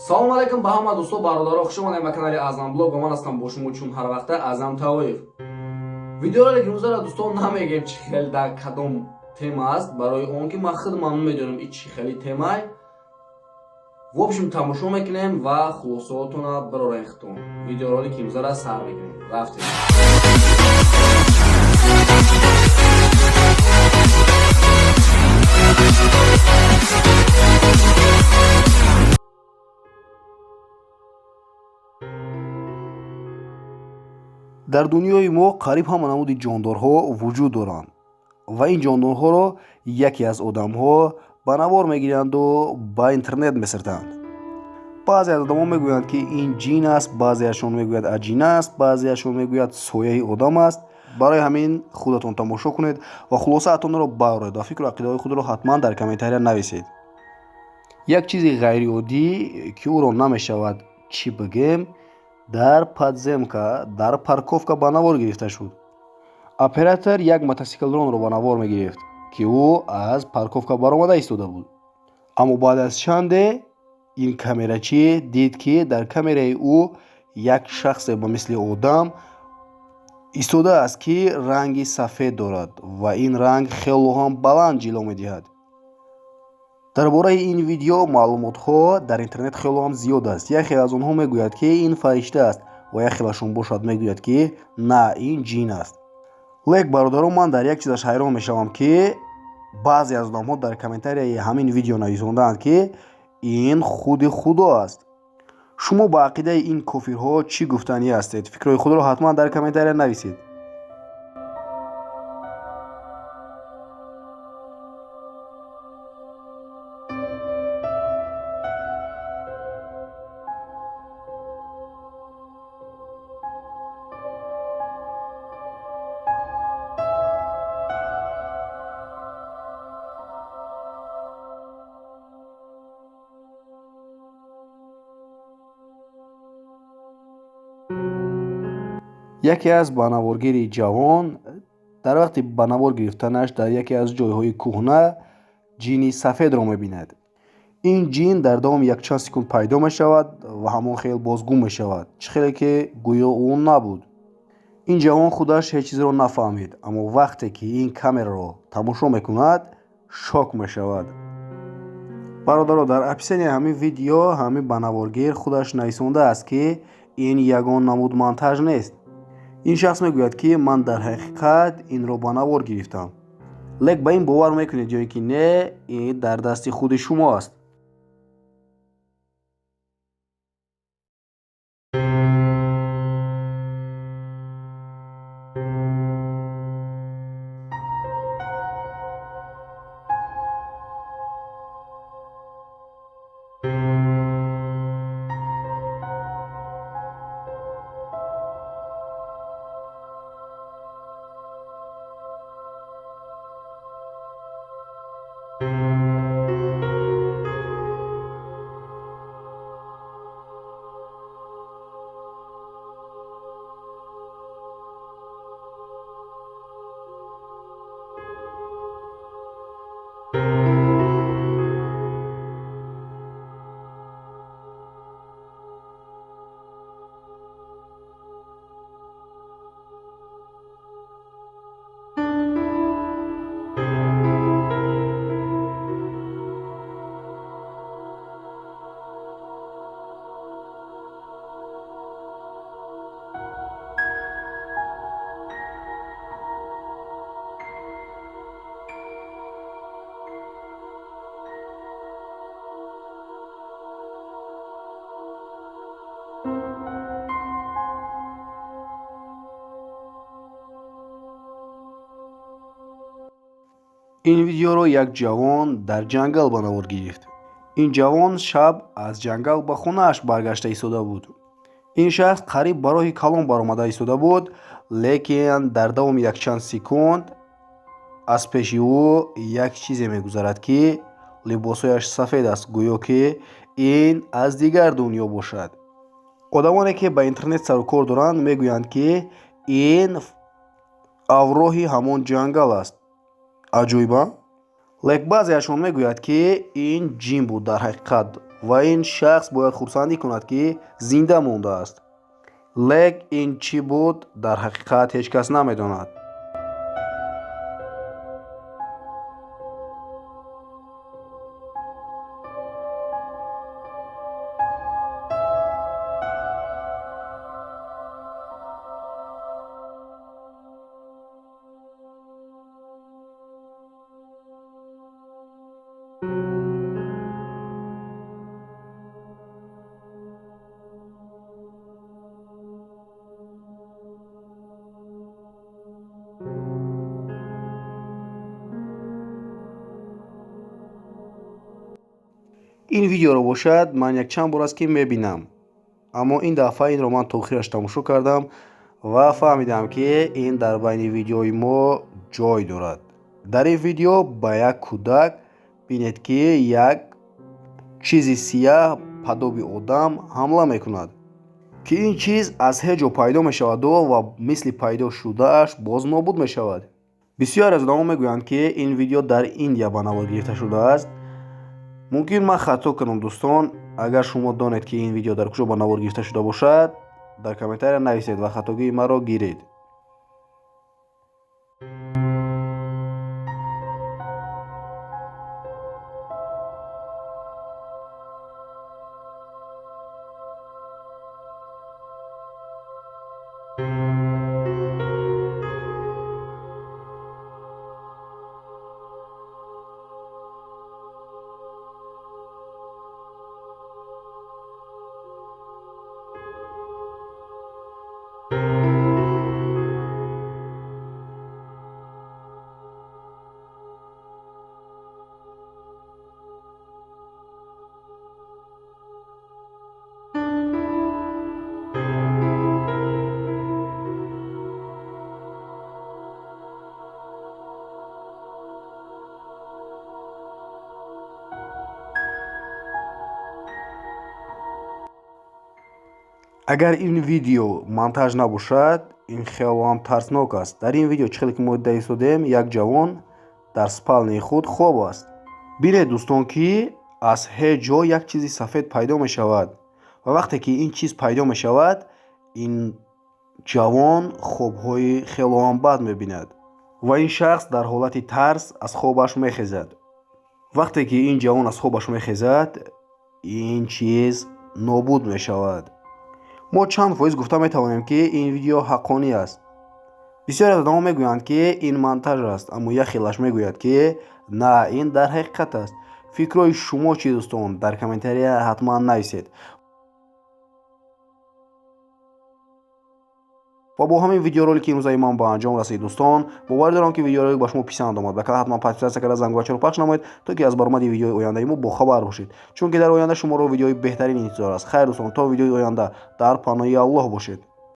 Салому алайкум ба ҳама дӯсто, бародаро, хуш омадем ба канали Аъзам Блог ва ман ҳастам бо шумо чун ҳар вақта Аъзам Тавоев. Видеоро ки рӯзара дӯстон намегем чӣ хел дар кадом тема аст, барои он ки ман худман намедонам и чӣ хели темай. В общем, тамошо мекунем ва хулосаотона барорем худтон. Видеоролики имрӯзара сар мекунем. Рафтем. Дар дунёи мо қариб ҳама намуди ҷондорҳо вуҷуд доранд ва ин ҷондорҳоро яке аз одамҳо ба навор мегиранду ба интернет месиртанд. Баъзе аз одамон мегӯянд, ки ин ҷин аст, баъзеашон мегӯяд, аҷина аст, баъзеашон мегӯяд, сояи одам аст. Барои ҳамин худатон тамошо кунед ва хулосаатонро бароред ва фикру ақидаҳои худро ҳатман дар комментария нависед. Як чизи ғайриоддӣ, ки ӯро намешавад чӣ бигем, дар подземка, дар парковка ба навор гирифта шуд. Оператор як мотосиклронро ба навор мегирифт, ки ӯ аз парковка баромада истода буд, аммо баъд аз чанде ин камерачӣ дид, ки дар камераи ӯ як шахсе ба мисли одам истодааст, ки ранги сафед дорад ва ин ранг хело ҳам баланд ҷило медиҳад. Дар бораи ин видео маълумотҳо дар интернет хело ҳам зиёд аст. Як хел аз онҳо мегӯяд, ки ин фаришта аст, ва як хелашон бошад мегӯяд, ки на, ин ҷин аст. Лек, бародарон, ман дар як чизаш ҳайрон мешавам, ки баъзе аз одамҳо дар комментарияи ҳамин видео нависондаанд, ки ин худи Худо аст. Шумо ба ақидаи ин кофирҳо чӣ гуфтанӣ ҳастед? Фикрҳои худро ҳатман дар комментария нависед. Яке аз банаворгири ҷавон дар вақти ба навор гирифтанаш дар яке аз ҷойҳои кӯҳна ҷини сафедро мебинад. Ин ҷин дар давоми якчанд секунд пайдо мешавад ва ҳамон хел боз гум мешавад, чӣ хеле ки гӯё ӯ набуд. Ин ҷавон худаш ҳеҷ чизро нафаҳмид, аммо вақте ки ин камераро тамошо мекунад, шок мешавад. Бародаро, дар описанияи ҳамин видео ҳамин банаворгир худаш нависондааст, ки ин ягон намуд монтаж нест. Ин шахс мегӯяд, ки ман дар ҳақиқат инро ба навор гирифтам. Лек ба ин бовар мекунед ё ки не, ин дар дасти худи шумо аст. Ин видеоро як ҷавон дар ҷангал ба навор гирифт. Ин ҷавон шаб аз ҷангал ба хонааш баргашта истода буд. Ин шахс қариб ба роҳи калон баромада истода буд, лекин дар давоми якчанд секунд аз пеши ӯ як чизе мегузарад, ки либосҳояш сафед аст, гӯё ки ин аз дигар дунё бошад. Одамоне, ки ба интернет сару кор доранд, мегӯянд, ки ин авроҳи ҳамон ҷангал аст. Аҷоиба. Лек баъзеашон мегӯяд, ки ин ҷин буд дар ҳақиқат. Ва ин шахс бояд хурсандӣ кунад, ки зинда мондааст. Лек ин чӣ буд, дар ҳақиқат ҳеҷ кас намедонад. Ин видеоро бошад ман якчанд бор аст, ки мебинам, аммо ин дафъа инро ман то охираш тамошо кардам ва фаҳмидам, ки ин дар байни видеои мо ҷой дорад. Дар ин видео ба як кӯдак бинед, ки як чизи сияҳ падоби одам ҳамла мекунад, ки ин чиз аз ҳеҷ ҷо пайдо мешаваду ва мисли пайдо шудааш боз нобуд мешавад. Бисёре аз одамо мегӯянд, ки ин видео дар Индия ба навор гирифта шудааст. Мумкин ман хато кунам, дӯстон. Агар шумо донед, ки ин видео дар куҷо ба навор гирифта шуда бошад, дар комментария нависед ва хатогии маро гиред. Агар ин видео монтаж набошад, ин хело ҳам тарснок аст. Дар ин видео чӣ хеле ки мо дида истодем, як ҷавон дар спальня и худ хоб аст. Бинед, дӯстон, ки аз ҳеҷ ҷо як чизи сафед пайдо мешавад ва вақте ки ин чиз пайдо мешавад, ин ҷавон хобҳои хело ҳам бад мебинад ва ин шахс дар ҳолати тарс аз хобаш мехезад. Вақте ки ин ҷавон аз хобаш мехезад, ин чиз нобуд мешавад. Мо чанд фоиз гуфта метавонем, ки ин видео ҳаққонӣ аст? Бисёре аз одамо мегӯянд, ки ин монтаж аст, аммо як хелаш мегӯяд, ки на, ин дар ҳақиқат аст. Фикрҳои шумо чӣ, дӯстон? Дар комментария ҳатман нависед. Ва бо ҳамин видеоролики имрӯзаи ман ба анҷом расид. Дӯстон, боварӣ дорам, ки видеоролик ба шумо писанд омад. Ба канал ҳатман подписаться карда, зангулачаро пахш намоед, то ки аз баромади видеои ояндаи мо бохабар бошед, чунки дар оянда шуморо видеои беҳтарин интизор аст. Хайр, дӯстон, то видеои оянда дар паноҳи Аллоҳ бошед.